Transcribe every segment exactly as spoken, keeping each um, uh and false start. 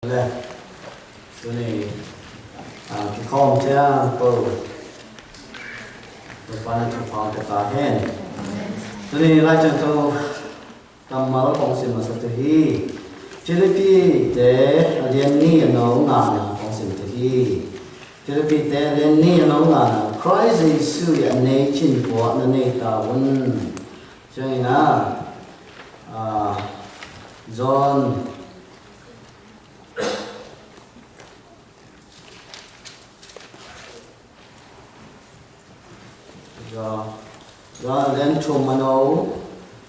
Le, tuni, ah, kikhawm ciang ko. Topa na thupha pia ta hen. Tuni Lai Siangtho kammal kong sim masa tu hi. Filipi te a lian ni a neu ngana kong sim tu hi. Filipi te a lian ni a neu ngana, Christ Jesu i a nei cin puah na nei ta un. Ciangin a, ah, John John, John lian thum a neu,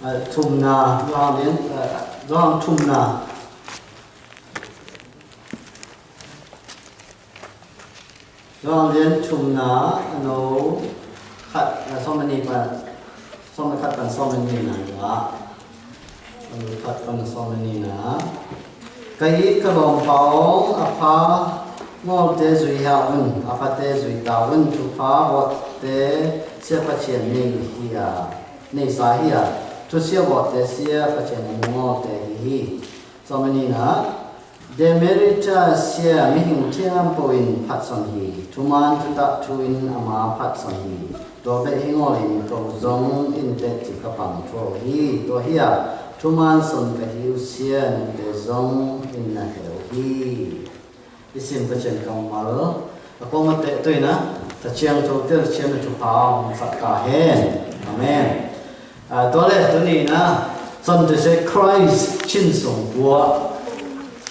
eh, thumna, John lian, eh, John thumna. John lian thumna a neu khat, eh, sawm le nih pan, sawm le khat pan sawm le nihna. Sawm le khat pan sawm le nihna. Ka it ka lawmpa aw, a pha ngawlte zui hia un, a phate zui ta un. Thupha vawtte sia Pathian nei hi a, neisa hi a, thusia vawtte sia Pathian a mu ngawlte hi hi. Sawm le nihna. Demetrius sia mihing thiampo in phatsan hi. Thuman thutak thu-in ama phatsan hi. Tua bek hi ngawlin ko zong in teci ka pang thuah hi. Tua hi a, thuman son ka hi uh sia nute zong in na hel hi. I sim Pasian kammal a kong a teh tuina, Tha Ciangtho telcian a thupha hong sak ta hen. Amen. Ah, tua le tuni na, Sunday se Christ cin sung puah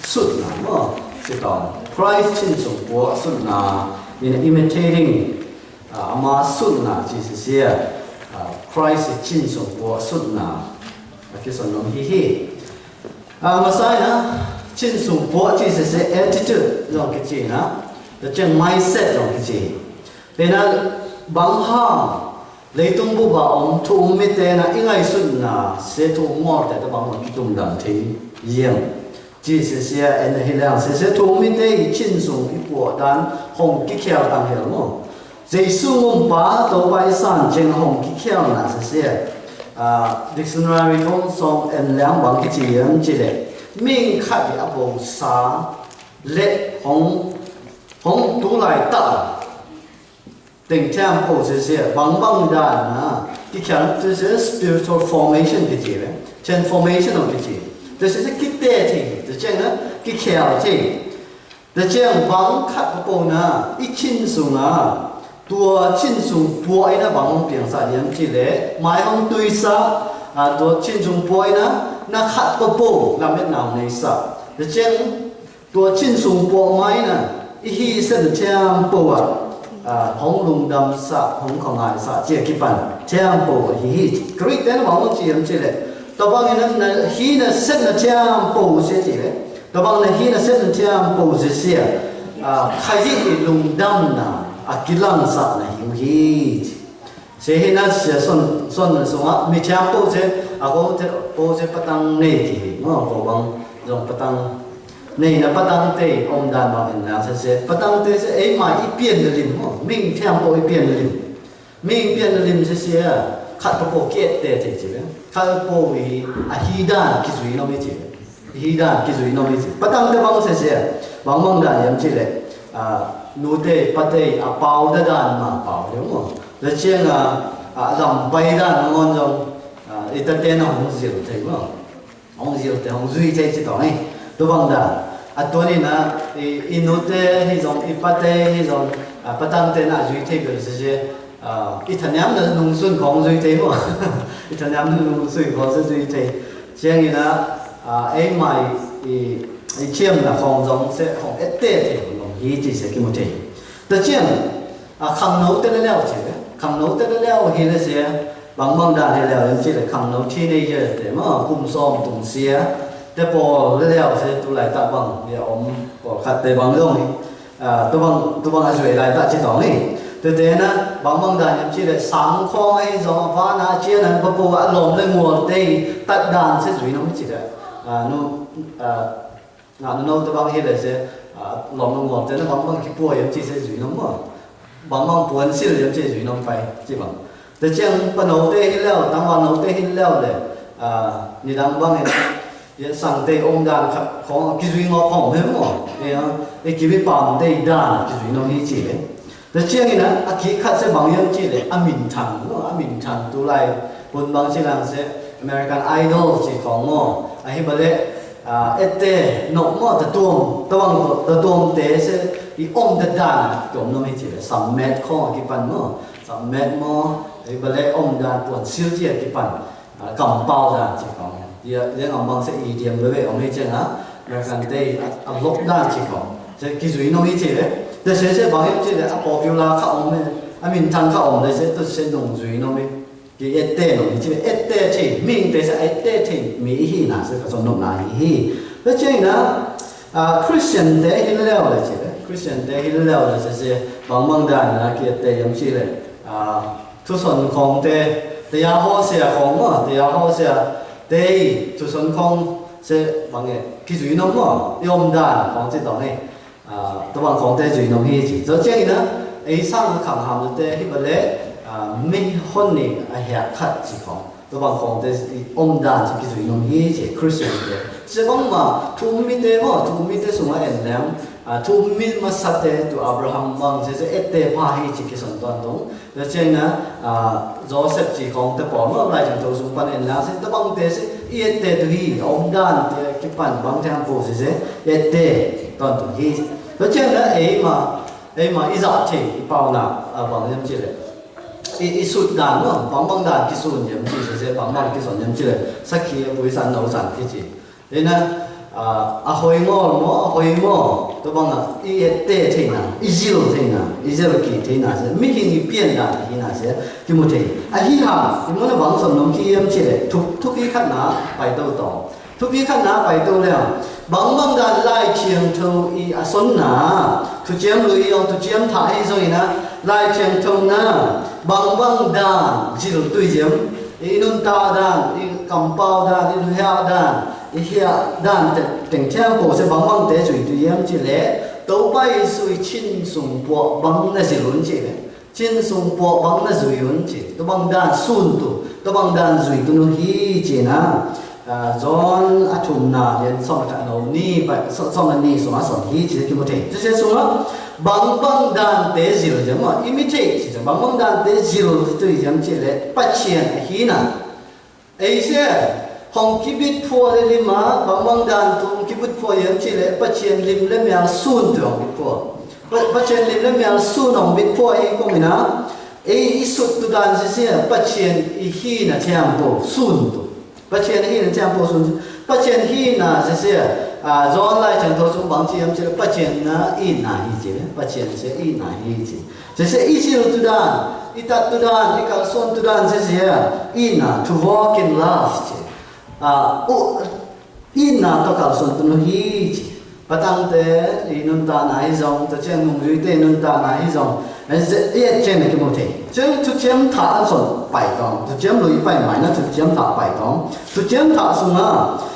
sutna maw, ci tawng. Christ cin sung puah sutna, in imitating, ah, ama sutna ci sisia, ah, Christ cin sung puah sutna a kisan nong hi hi. Ah, masa ina, cin sung puah ci sisia attitude zong kici na, the cin mindset zong kici. Ina bang hang leitung bup a om thu um mite na i ngaihsutna se thu um ngawlte ta bang hang kitum dam thei hiam? Ci sisia en hi leng sisia thu um mite i cin sung i puah dan hong kikhial tang hial maw? Jesu ngumpa Topa i san ciang hong kikhialna sisia, ah, dictionary kong song en leng bang kici hiam ci le, ming khat i a bosa le hong, hong tu laitak teng thiampo sisia, bangbang dan a kikhial sisia spiritual formation kici le, transformation hong kici. Tua sisia kite thei, tua ciang a kikhial thei. Tua ciang bang khat papo na i cin sunga tua cin sung puah ina bang hong piangsa hiam ci le, mai hong tuisa, ah, tua cin sung puah ina na khat papo lametna hong neisa. Tua ciang tua cin sung puah mai na i hi sep na thiampo ah, ah, hong lungdamsa, hong khangaisa cia kipan thiampo ahi hi. Greek te na bang hong ci hiam ci le, tua bang ina na hi na sep na thiampo sia ci le, tua bang na hi na sep na thiampo sia sia, ah, Kha Siangtho i lungdamna a kilangsakna hi uh hi ci. Sia hi na sia son, son na sungah mi thiampo sia, a ko te po sia patang nei ki hi. Ngo ko bang zong patang nei na patang te om dan bang en lang sia sia. Patang te sia ei mai i pian na lim mo. Ming thiampo i pian na lim. Ming pian na lim sia sia. Khat papo kiet te te ci le. Khat papo i a hi dan kizui no mi ci le. Hi dan kizui no hi ci. Patang te bang sia sia. Bang bang dan hiam ci le, ah, nute pate a pau da dan ma pau le mo. Da ciang a, ah, lam pai dan ngon zong, ah, i tate na hong zil thei mo. Hong zil thei, hong zui thei ci tong hi. Tu bang dan. A tua ni na, i, i nute hi zong, i pate hi zong, ah, patang te na zui thei bel sia sia. Ah, i thaniam na nungsun khong zui thei mo. I thaniam na nungsun khong zui, zui thei. Ciangin a, ah, ei mai i, i thiamna khong zong se khong ette thei khong hi ci se kimu thei. Ta ciang, ah, khangno te le leu ci le. Khangno te le leu hi le sia. Bang bang dan hi leu ci le khangno teenager te ma kum sawm tung sia. Te pawl le leu sia tu laitak bang bia om pawlkhat te bang zong hi. Ah, tu bang, tu bang a zuai laitak ci tawng hi. Tute na, bang bang dan hiam ci le sang khawng ahi zong a vana cian an papo a lawm le ngualte i tat dan sia zui nong ci le. Ah, nu, ah, nga nu no tu bang hi le sia, ah, lawm le ngualte na bang bang kipua hiam ci sia zui nong maw. Bang bang puan sil hiam ci zui nong pai, ci bang. Te ciang panote hi leu, tangvalnote hi leu le, ah, nidang bang hi Sangte omdan khat khawng kizui ngawp khawng om hi maw? Ei, a, ei kim i pamte i dan kizui nuam hi ci le. Tua ciangin a, a kik khat se bang hiam cih leh a minthang maw, a minthang tulai hun bang ci lang se American Idol ci khawng maw, ahi bale, a, ette nop maw, tatuam, tabang tatuamte se i omdan a kiom nuam hi cih leh sammet khawng a kipan maw, sammet maw, ahi bale omdan puansil ci a kipan. A, kampau dan ci khawng. Tia, tia ngam bang se idiom veve om hi ciang a, American te a, a lop dan ci khawng. Se kizui nuam hi ci le. Te se se bang hiam ci le a popular kha om le, a minthang kha om le se tu se nungzui nuam hi. Ki ette nuam hi ci le, ette thei, mihingte se a ette thei, mi i hihna se ka zon nuamna hi hi. Tua ciangin a, a, Christian te hi leu le ci le, Christian te hi leu le se se, bang bang dan a ki ette hiam ci le, a, thuson khawngte, taya hawsia khawng maw, taya hawsia te i thuson khawng se bang e, kizui nuam maw, i omdan khawng ci tawng e, a, tabang khawngte zui nuam hi ci. Tua ciangin a, ei sang khang hamte hi bale, a, mi hon ni a hiak khat ci khawng. Tabang khawngte i omdan ci kizui nuam hi ci, Christian te. Ci bangma, thu um mite maw, thu um mite sungah en leng, a, thu um mi masate tu Abraham bang, ci, ci ette pha hi ci kison tuan tung. Tua ciangin a, a, Joseph ci khawngte pawl maw, Lai Siangtho sung pan en lang se, tabangte se, i ette tu hi, a omdante kipan bang thiang pu se se, i ette tuan tu hi. Tua ciangin a, eima, eima i zah thei, i pauna, a, bang hiam ci le. I, i sut dan maw, bang bang dan kisun hiam ci se se, bang bang kison hiam ci le, sakhi a pui san no san ki ci. Ina, a, a hoi ngawl maw, a hoi maw, tua bang a, i ette theina, i zil theina, i zil ki theina se, mihing i pian dan hina se, kimu thei. Ahi hang, i muna bang son nuam ki hiam ci le, thup, thupi khatna, pai to tawng. Thupi khatna pai to le, bang bang dan Lai Thiangtho i a sonna, thuciam lui i ong, thuciam thah hi zongin a, Lai Thiangtho na, bang bang dan, zil tui ziam, i nuntak dan, i kampau dan, i luhiak dan, i hiah dan teng, teng thiang ko se bang bangte zui tu hiam ci le, Topa Jesu i chin sung puak bang na zil un ci le, chin sung puak bang na zui un ci, tua bang dan sun tu, tua bang dan zui tu nu hi ci na, a, John a thumna lian sawm a khat no ni, pa, sawm, sawm a ni sung a sawm hi ci kimu thei. Tua se sung a, bang bang dante zil ziam a, imitate ci, bang bang dante zil tui ziam ci le, Pathian a hina. Ei se, hong kibit phua le lim a, bang bang dan tu hong kibit phua hiam ci le, Pathian lim le mial sun tu hong bit phua. Pa, Pathian lim le mial sun hong bit phua hi kong ina, ei i sut tu dan si si a, Pathian i hina thiang po sun tu. Pathian i hina thiang po sun tu. Pathian hina si si a, a, John Lai Thiangtho sung bang ci hiam ci le, Pathian na i na hi ci le, Pathian se i na hi ci. Sese i zil tu dan, i tat tu dan, i kalsuan tu dan sese, i na to walk in love ci. A, u, i na to kalsuan tu nu hi ci. Patangte i nuntakna hi zong, tua ciang nungzuite i nuntakna hi zong, e, ze, i et ciang na kimu thei. Ciang thuciam thah an son pai tawng, thuciam lui pai mai na thuciam thah pai tawng. Thuciam thah sunga,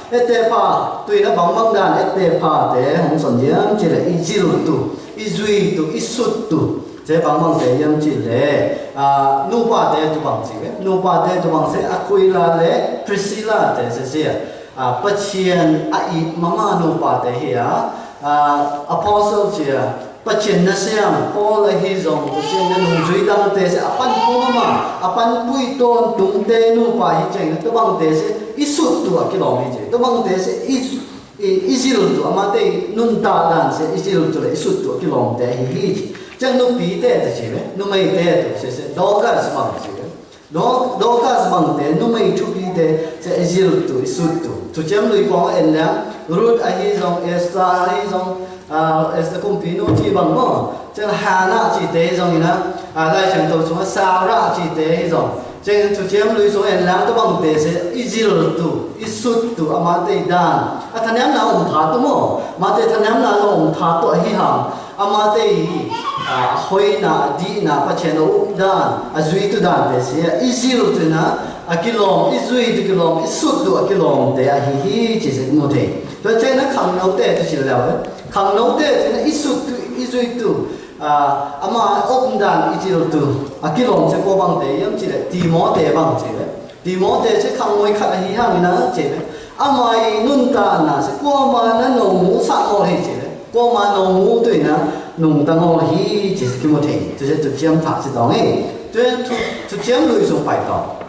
ette pha, tuina bang bang dan ette pha te hong son diam ci le i zil tu, i zui tu, i sut tu. Ci bang bang te hiam ci le, a, nupate tu bang ci le, nupate tu bang se Aquila le Priscilla te se sia, a, Pathian a it mama nupate hi a, a, apostle ci a, Pathian na siam, Paul ahi zong, Pathian na nungzui dangte se, a panpui mama, a panpui tawntung te nupa hi ciang, tu bang te se, i sut tu a kilawm hi ci, tu bang te se, i I, i zil tu, amate i nuntak dan se, i zil tu le i sut tu a kilawmte ahi hi ci. Ciang nupite ta ci le, numeite tu se se, Dorcas bang ci le. Dor-, Dorcas bangte, numei thupite se, i zil tu, i sut tu. Thuciam lui pawng en leng, Ruth ahi zong, Esther ahi zong, a, Esther kumpinu ci bang maw. Ciang Hannah cite hi zong ina, a, Lai Siangtho sungah Sarah cite hi zong. Ciang thuciam lui sung en lang tua bangte se, i zil tu, i sut tu, amate i dan. A thaniamna om tha tu maw, amate thaniamna om tha tu ahi hang. Amate i, a, a hoina, a dihna, Pathian a up dan, a zui tu dante se, i zil tu ina, a kilawm, i zui tu kilawm, i sut tu a kilawmte ahi hi ci se mu thei. Tua ciang ina khangnote tu ci le le. Khangnote tu ina i sut tu, i zui tu, a, ama omdan i zil tu, a kilawm se kua bangte hiam ci le, Timote bang ci le. Timoti ci khangmoi khat ahi hangin a ci ve. Ama i nuntakna ci kuamah na nong mu sak ngawl hi ci ve. Kuamah nong mu tuina nungta ngawl hi ci ci kimu thei. Tuci tuciam thak ci tawng hi. Tuin tu, tuciam lui sung pai tawng.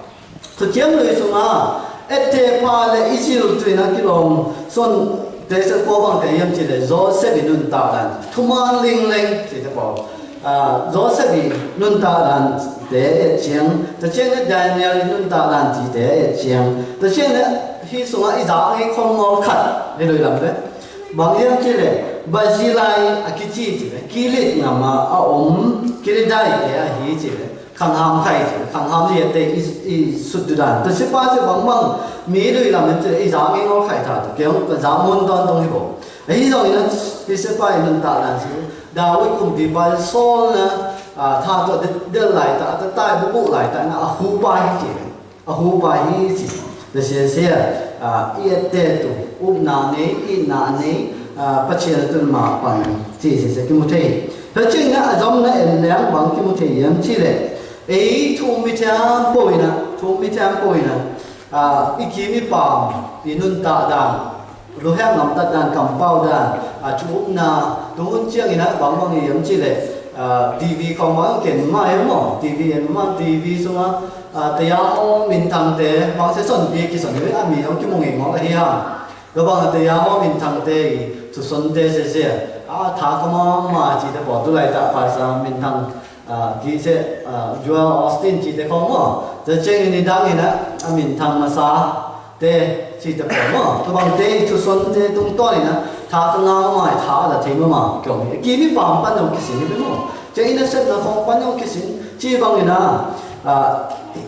Tuciam lui sungah etteh pa le i zil tuina kilawm son te ci kua bang te hiam ci le Joseph i nuntakna thuman lingleng ci te pawl. Joseph i nuntakna te et ciang, ta ciang le Daniel i nuntakna ci te et ciang, ta ciang le hi sungah i zak i khong ngawl khat hi lui lam le. Bang hiam ci le Barzillai a kici ci le Gilead ngam ah a om Gileadite ahi ci le khangham khai ci le khangham liate i, i sut tu dan. Ta sipa ci bangbang mi lui lam le ci le i zak i ngawl khai ta tu keu ka zak mun tawn tong hi bo. Ahi zongin a hi sipa i nuntakna ci David kumpipa Saul na tha tawh del laita a tatai bubuh laita na a hupa hi ci. A hupa hi ci. Tua sia sia i ette tu upna nei itna nei Pathian a tun ma pan ci sia sia kimu thei. Tua ciangin a zomna en leng bang kimu thei hiam ci le ei thu um mi thiam po ina thu um mi thiam po ina i kim i pam i nuntak dan Luhek ngamtat dan kampau dan a thu upna tu hun ciangin a bangbang i hiam ci le TV khawng bang ken mah hiam maw TV en mah TV sungah taya haw minthangte bang se sonpi kison hi a mi hong kimu ngei maw ahi hang. Tua bang taya haw minthangte i thusonte sese a tha kha mahmah cite pawl tu laitak pasa minthang kise Joel Austin cite khawng maw tua ciangin i dangin a minthang masa te cite pawl maw tua bangte i thusonte tungtawnin a tha ka ngau mai tha a la thei mama kiong hi. Kimi pam pan yong kisin hi maw cia i nasepna khawng pan yong kisin ci bangin a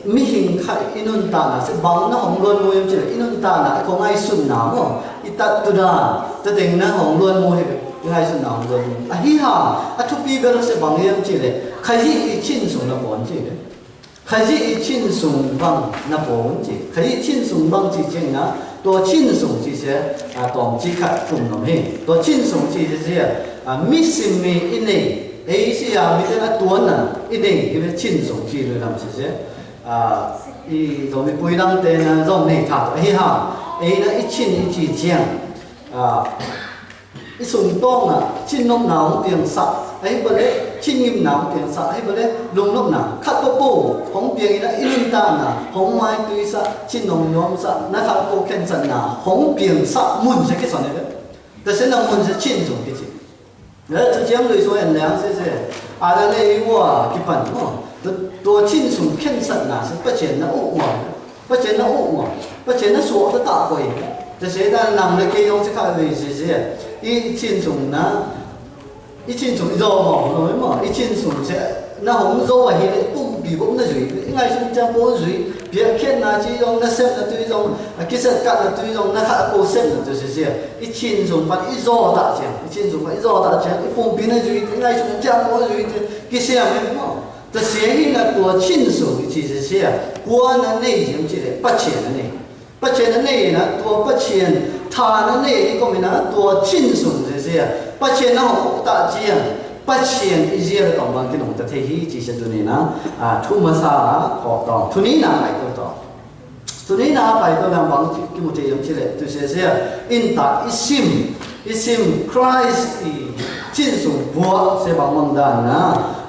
mihing khat i nuntakna se bang na hong luan mu yam cile i nuntakna i khawng ngaihsutna maw i tat tu dan tateng na hong luan mu hi i ngaihsutna hong luan mu ahi hang a thupi bel se bang yam cile Khazih i chin sung na pawn cile Khazih i chin sung bang na pawn ci Khazih chin sung bang ci ciangna tua chin sung ci se tawm ci khat kum nom hi tua chin sung ci se sia mi sim mi i nei ei sia mi ten a tuanna i nei hi ve chin sung ci lui lam ci se i Zomi puidang te na zong nei tha tua hi hang ei na i chin i ci ciang i sungtawngah cinnopna hong piangsak ahi bale cinngimna hong piangsak ahi bale lungnopna khat papo hong piangin a i nuntakna hong maituisak cinnong nuamsak na khat papo khensatna hong piangsak mun sia kison hi ve. Tasia na mun sia chin zong kici le tuciam lui sua en leang sese ana le i ua kipan maw tua chin sung khensatna sia Pathian na uh ua Pathian na uh maw Pathian na suah ta tah koi ta se ta nang le kei zong si kha vei si si i chin sung na i chin sung i zaw maw lo maw i chin sung se na hong zaw ahi le pumpi bok na zui i ngai sung ciang bo zui piak khiat na ci zong na sem na tui zong a kiset kat na tui zong na kha ko sem na tui si si i chin sung pan i zaw ta ciang i chin sung pan i zaw ta ciang i pumpi na zui i ngai sung ciang bo zui kisiam maw Tasia hi na tua chin sung i ci sia kua na nei ziam ci le Pathian na nei Pathian na nei na tua Pathian tha na nei i kom ina tua chin sung sia Pathian na hong ta ciang Pathian i zia le tong bang kinung ta thei hi ci sia tu ni na thu masa a kawk tong thu ni na ngai tong tong Tuni na pai to nang bang kimu thei hiam ci le tu sia sia in ta i sim i sim Christ i chin sung buak sia bang mang dan na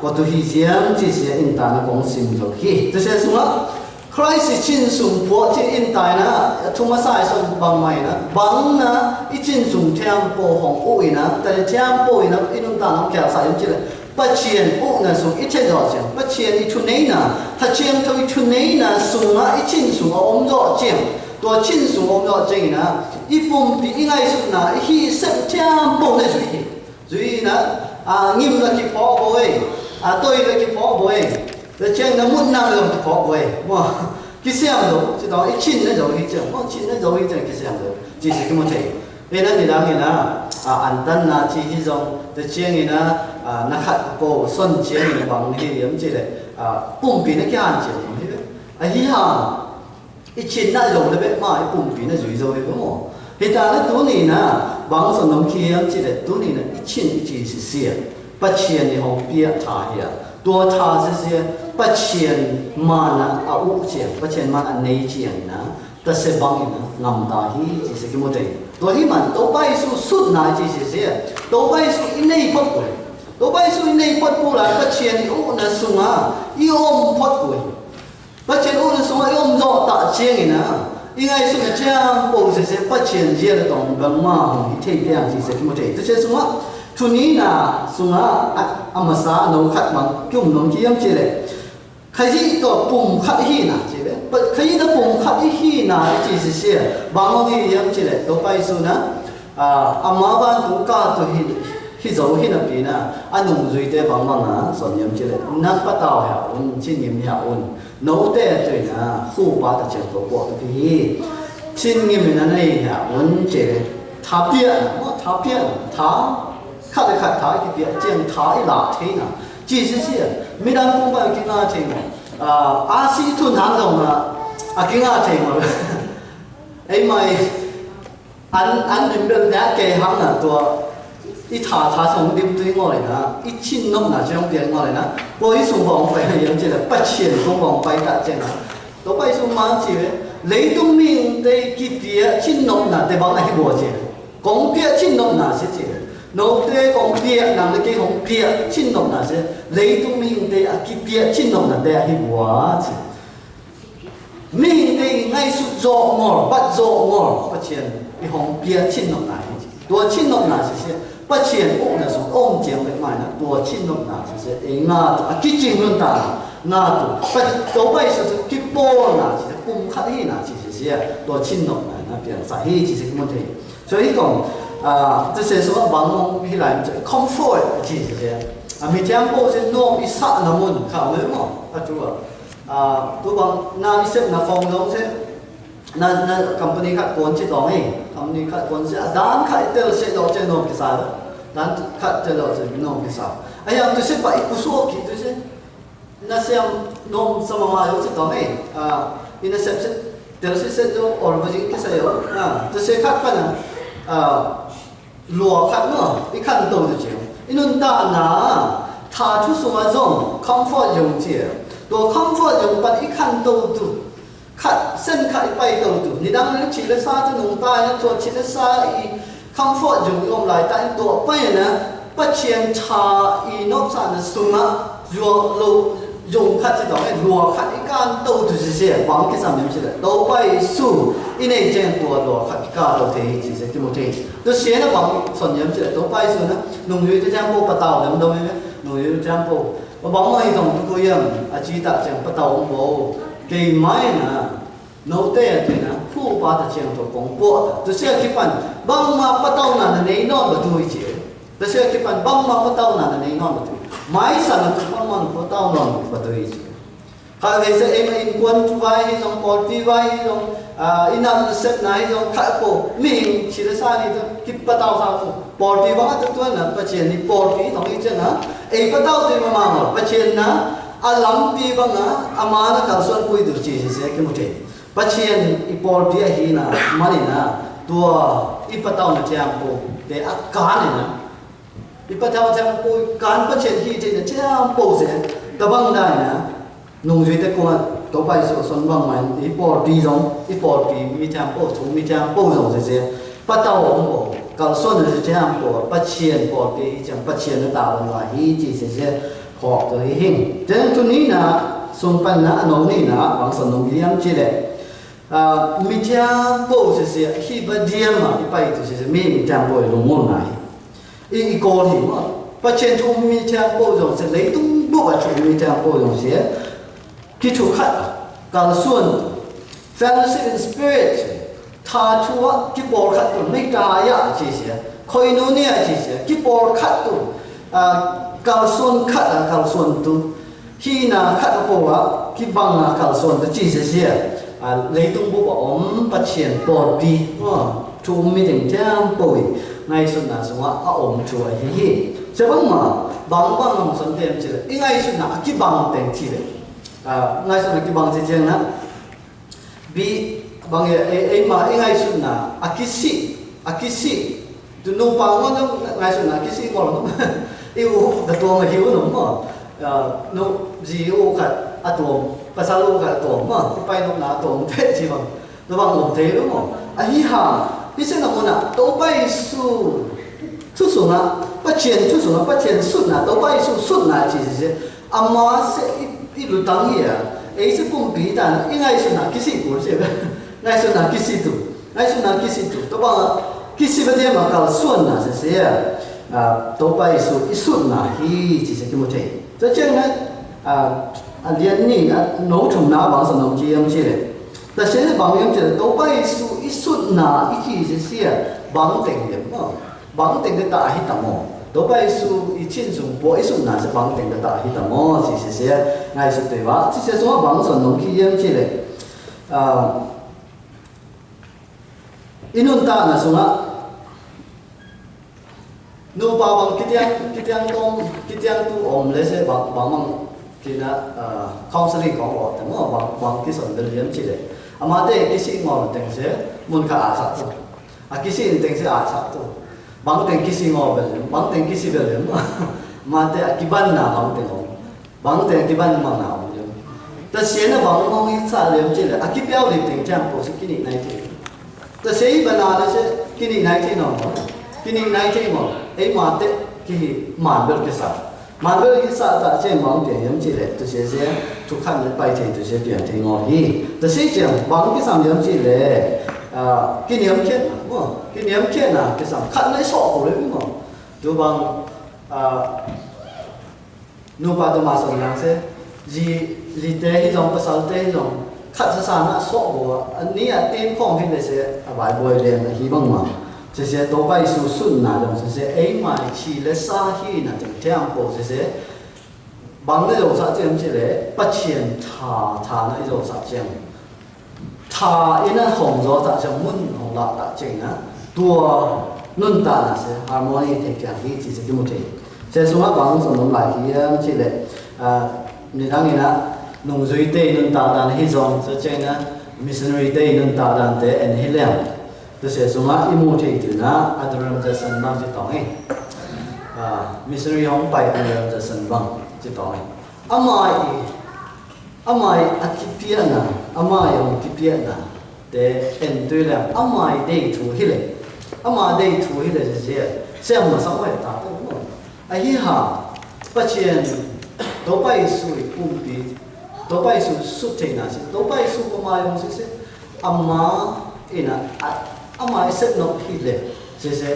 ko tu hi ziam ci sia in ta na kong sim zo hi tu sia sungah Christ i chin sung buak ci in ta na thu masa i son bang mai na bang na i chin sung thiam po hong u ina ta thiam po ina i nung ta nang kia sa hiam ci le Pathian ukna sung i thei zawh ciang Pathian i thuneina Kha Siangtho i thuneina sungah i chin sung a om zawh ciang tua chin sung a om zawh ciangin ah i pumpi i ngaihsutna i hih sem thiam po na zui hi. Zui in ah ngim la kiphawk bo ei, a toi la kiphawk bo ei, tua ciang na mutna zong kiphawk bo ei. Maw kisiam lo ci tawh i chin na zo hi ciang maw chin na zo hi ciang kisiam lo ci si kimu thei. Hei na nidang in ah antanna ci hi zong tua ciangin ah na khat ko son ciangin bang hi hiam ci leh pumpi na kihan ciang hi ve. Ahi hang i chin na zo le bek ma i pumpi na zui zo hi ve maw. Hi ta na tuni na bang son nong khi hiam ci leh tuni na i chin i ci si sia Pathian i hong piak tha hi a tua tha si sia Pathian man a uh ciang, Pathian man a nei ciang na, tase bangin a ngamta hi ci se kimu thei. Tua hi man Topa Jesu sutna ci se se, Topa Jesu i nei phot uh hi. Topa Jesu i nei phot uh lai Pathian i uhna sunga i om phot uh hi. Pathian uhna sungah i om zawh tak ciangin a, i ngaihsutna ciang po sese Pathian zia le tawng bangmah hong hi thei piang ci se kimu thei. Tua ciang sungah, thunina sungah a, a masa a no khat bang ki-um nuam ki hiam cih leh, Khazih tawh pum khat i hihna ci ve. Khazih tawh pum khat i hihna i ci sese bang hong hi hiam cih leh, Topa Jesu na, a, ama vantung kah tawh hi, hi zo hi napi na, a nungzuite bangbang a sawn hiam cih leh, na patau hia un, cin ngim hia un. Note a tuina, khupa ta ciang tua puak hi hi. Cin ngim in a nei hia un ci ve. Tha piakna, maw, tha piakna, tha. Khat le khat tha i kipiak ciang tha i lak theina. Ci sisia, midang kung pan kinga thei maw. A, a si thun hang zong a, a kinga thei maw. Ei mai, an, an dim bel nia kei hang a tua, i tha, tha song dim tui ngaw le na, i cin nopna ciang piang ngaw le na, kua i sung bawng pai na yam ci le, Pathian sung bawng pai ta ciang na. Tua pai sung mang ci ve, leitung mihingte kipiak cin nopna te bang a hi bua ci. Kong piak cin nopna si ci. Note kong piak, nang le kei kong piak cin nopna si. Leitung mihingte a kipiak cin nopna te a hi bua ci. Mihingte i ngaihsut zawh ngol, bat zawh ngol, Pathian i hong piak cin nopna hi ci. Tua cin nopna si si. Pathian ukna sung om ciang bek mai na, tua cin nopna si si. Ei nga tu, a kicing nun ta na, nga tu. Topa i sa su kipawlna si si, kum khat hi na si si si. Tua cin nopna na piang sa hi ci si mun thei. So hi kong, ah, tu se so bang mong hi lai, comfort ci si si. A mi tiang po si nuam i sa na mun, ka me mo, a tu a. Ah, tu bang na i sep na kong dong se, na, na company khat kuan ci tawng hi, company khat kuan ci, a dan khat i tel se dawh ciang nuam kisa, dan khat tel dawh ciang nuam kisa. A yang tu se pa i kusuak ki tu se, na siam nuam sa mama dawh ci tawng hi, ah, i na sep se, tel se se dawh or vajing kisa dawh, ah, tu se khat pa na, ah, lua khat maw, i khanto tu ciang. I nuntakna, tha thu sungah zong, comfort zone ci. Tua comfort zone pan i khanto tu. Khat, sen khat i paito tu. Nidang nang ci le sa tu nungta, nang tua ci le sa i comfort zone i om lai ta, i tua pai na, Pathian tha i nopsakna sungah, zua lo, zong khat ci tawh, eh, lua khat i kan to tu si si, bang kisam yam si le. Topa Jesu, i nei ciang tua lua khat i ka to thei hi ci si, Timothy. Tu si na bang son yam si le, Topa Jesu na, nung yui tu ciang po patau lam dong eh, nung yui tu ciang po. Ba bang ma hi tong tu ko yam, a ci ta ciang patau ong bo. Kei mai na, note a tuina, khupa ta ciang to kong po ta. Tu si a kipan, bang ma patau na na nei non ba tu i ci. Tua sia kipan bangmah patauhna na nei nawn batu hi. Maisan a tu bangmah na patau nawn batu hi ci. Kha vei sia eima innkuan vai hi zong, pawlpi vai hi zong, ah, i nam na sepna hi zong, kha po mihing ci le sa ni tu kipatau sa tu. Pawlpi bang a tu tuan na Pathian ni pawlpi tong hi cian na. Ei patau tu i mama maw Pathian na a lampi bang a ama na kalsuan pui tu ci sia kimu thei. Pathian i pawlpi ahihna manin a tua i patauhna thiampo te a kan in a i patau thiampo kan Pathian hi theihna thiampo se tabang daina nungzuite kua Topa Jesu son bangmah in i pawlpi zong i pawlpi mi thiampo thu mi thiampo zong sese patau a om po kalsuan a si thiampo Pathian pawlpi hi ciang Pathian a ta bangmah hi ci sese phawk tua hi hing. Ten tunina sung panna a no nina bangsan nung hiam ci le Ah, mithiang po sese hi ba diam a i pai tu sese mi mithiang po i lungmon na hi. I, i kawl hi ma. Pathian thu mithiang po zong se leitung bup a thu mithiang po zong se. Kithu khat kalsuan fellowship in spirit tha thu a kipawl khat tu mei ta ya ci se. Koinonia ci se kipawl khat tu ah, kalsuan khat a kalsuan tu. Hihna khat a po ah kibang a kalsuan tu ci sia sia, ah, leitung bup a om Pathian pawlpi, ah, thu um mi teng thiam po i ngaihsutna sungah a om thu ahi hi. Sia bangma bangbang hong son tem ci le i ngaihsutna a kibang teng ci le, ah, ngaihsutna kibang ci ciang na Bi bang e, e, eima i ngaihsutna a kisih, a kisih. Tu nupa ngon ngaihsutna a kisih ngol. I u da tua ma hi u nung maw. Ah, nu zi u khat a tuam, pasal lo khat a tuam maw, i pai nopna a tuam teh ci bang, tua bang om thei lo maw. Ahi hang, hi sena munah Topa Jesu thu sungah, Pathian thu sungah, Pathian sutna, Topa Jesu sutna ci sese, ama se i, i lutang hi a, ei se pumpi tan i ngaihsutna kisih kul se, ngaihsutna kisih tu, ngaihsutna kisih tu, tua bang kisih badiam a kalsuanna sese a, Topa Jesu i sutna hi ci se kimu thei. Tua ciangin a, a lian ni a no thumna bang sa nong ci hiam ci le. Tua se bang hiam ci le, Topa Jesu i sutna i ci sese a, bang teng hiam maw? Bang teng te ta hi ta maw? Topa Jesu i cin sung pua i sutna se bang teng te ta hi ta maw? Ci sese a, ngaihsut tei va. Ci se sungah bang sa nong ci hiam ci le. A, i nuntakna sungah nupa bang kitiang, kitiang tawm, kitiang tu om le se bang, bang mang kina, ah, counseling kong awk te maw, bang, bang kison bel hiam ci le. Amate kisih ngawh teng se mun kha a sak tu. A kisih teng se a sak tu. Bang teng kisih ngawh bel hiam, bang teng kisih bel hiam. Amate a kibanna bang teng om. Bang teng kiban mang na om liam. Tua sia na bang mang i sa liam ci le, a kipiau lim teng ciang ko si kinih nai thei. Tua sia i bana le si kinih nai thei nong. Kinih nai thei mong. Ei ma te kihi man bel kisa. Man bel kisa ta ciang mang pian liam ci le, tua sia sia tu khan le pai thei, tua sia pian thei ngawh hi. Tua sia ciang bang kisam liam ci le, ah, kiniam khiat na, mo. Kiniam khiat na kisam khat na i sok ko le mo. Tu bang, ah, nupa tu ma son lang se, zi, zite hi zong, pasalte hi zong, khat sa sa na sok bo, a ni a tin khong hi le se, a bai boi lian a hi bang ma. Se se, Topa Jesu sutna zong se se, ei mai ci le sa hi na teng thiam po se se, bang le zong sa ciam ci le, Pathian tha, tha na i zong sa ciam. Tha in a hong zaw ta ciang mun hong lah ta ciang na, tua nuntakna se harmony thei ciang hi ci se kimu thei. Se sungah bang sung nung lai hiam ci le, ah, nidang in a nungzui te nuntak dan hi zong, so ciang na missionary te nuntak dan te en hi leng. Tu se sungah i mu thei tu na Adoniram Judson bang ci tawng hi. Ah, missionary hong pai Adoniram Judson bang ci tawng hi. Amah i Amah i a kipiahna, amah i hong kipiahna te en tui leng, amah i deih thu hi le, amah deih thu hi le zia, siam masa wai ta te maw. Ahi hang, Pathian, Topa Jesu i pumpi, Topa Jesu sut theihna si, Topa Jesu pama i hong si si, amah in a, amah i sep nok hi le, si si,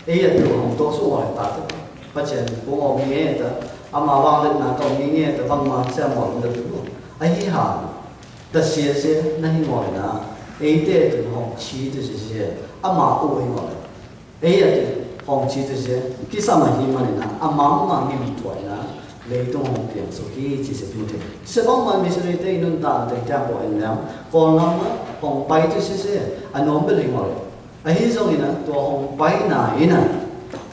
ei a tu hong tawh su wai ta te, Pathian pum om nge ta, ama vangliatna tawh mi nge ta bangma siam mawh deuh tu. Ahi hang, ta sia sia na hi ngawh na, eite tun hong ci tu sia sia, ama uh hi ngawh. Ei a tun hong ci tu sia, kisam a hi man na, ama ma ngim tuah na, leitung hong piang suk hi ci sia tu thei. Sia bangma missionary te i nuntak te kiang ko en liang, Kawlngam a hong pai tu sia sia, a nuam bel hi ngawh. Ahi zongin a, tua hong paina in a,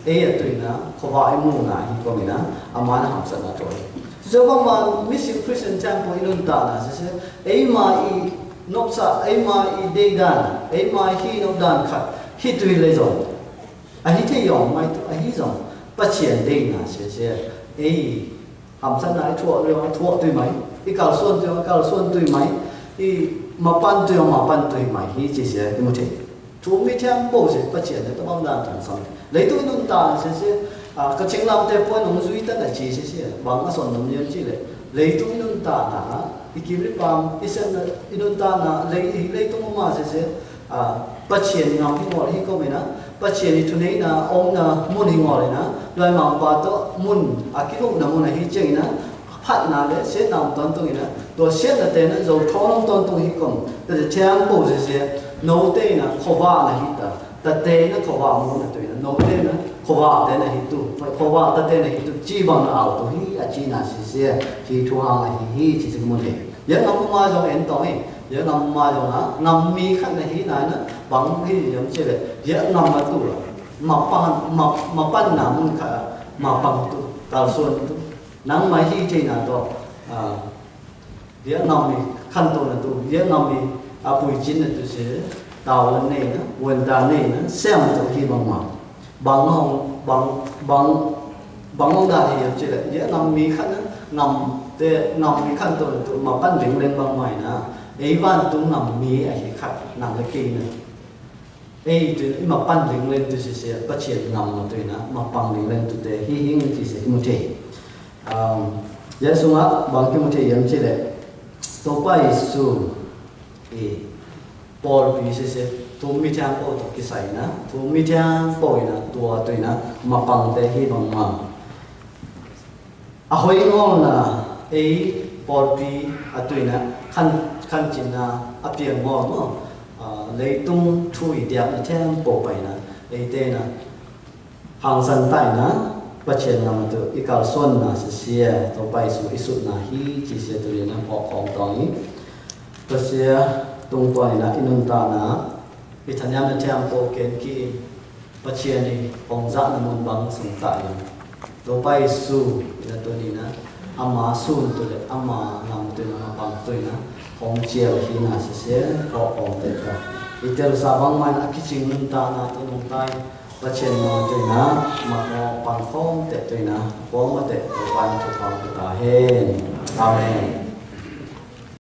ei a tuina, khuavak i muhna hi kawmin a, a man a hamsatna tua hi. Tua bangma Mission Christian Temple i nuntakna sese, eima i nopsa, eima i deidan, eima i hi nopdan khat, hi tui le zong. Ahi thei yawng mai tu, ahi zong, Pathian deina sese, ei, hamsatna i thuah liang a thuah tui mai, i kalsuan tui a kalsuan tui mai, i mapan tui a mapan tui mai hi ci sia i mu thei. Thu mi thiam bo sia Pathian le tabang dan thang sam. Leitung i nuntak na sia sia, a, ka chinglam te puan hong zui tan a ci sia sia, bang a son nung lian ci le. Leitung i nuntak na, i kim i pam, i sem na, i nuntak na, lei, i leitung ma sia sia, a, Pathian ngam hi ngawh hi kawmin a, Pathian i thuneina omna mun hi ngawh in a, luaimangpa tawh mun a kibuhna mun ahi ciangin a, phatna le siatna om tawntung in a, tua siatna te na zo thawn om tawntung hi kawm, tate thiang po sia sia, note in a khuavak na hi ta, tate na khuavak mun a tu in a, note na khuavak te na hi tu, khuavak tate na hi tu, ci bang na au tu hi a cina sia sia, hi thu hang ahi hi ci ci mun hi. Vietnam ma zong en tawh hi. Vietnam ma zong a ngam mi khat na hi na na bang hi yam ci le. Vietnam ma tu la. Ma pan, ma, ma pan na mun khat a ma pan tu. Kalsuan tu. Nang ma hi ci na tawh. A, Vietnam mi khan to na tu. Vietnam mi a pui cin na tu si. Tau wan nei na. Wan ta nei na. Siam tu hi bang ma. Bang hong, bang, bang, bang hong dan hi yam ci le. Vietnam mi khat na ngam te ngam i khan to tu mapan ling leng bang mai na, ei vantung ngam mi ahi khat nang le kei na. Ei tu i mapan ling leng tu sisia Pathian ngam ma tu ina mapang ling leng tu te hi hing ti sia kimu thei. Um, ya sunga bang kimu thei yam chile. Topa Yesu i pawlpi sisia thu mi thiang po to kisai na, thu mi thiang po ina tua tu ina mapang te hi bang ma. A hoih ngawlna ei pawlpi a tuina khan, khancinna a piang ngawl maw? A, leitung thu i diakna thiang po paina ei tena hangsan taina Pathian ngam a tu i kalsuanna sisia Topa Jesu i sutna hi ci sia tu ina pawh kawng tawng i Pasia tungtuan ina i nuntakna i thaniamna thiang po ken ki Pathian i hong zahna mun bang sung ta in Topa Jesu ina tun ina ama sun tu le ama ngam tu ina mapang tu ina hong cial hi na sisia hong hong te ka. I telsa bang man a kicing nuntakna tu nung tai Pathian ngam tu ina mapang khong te tu ina khong ma te Topa in tu khong tu ta hen. Amen.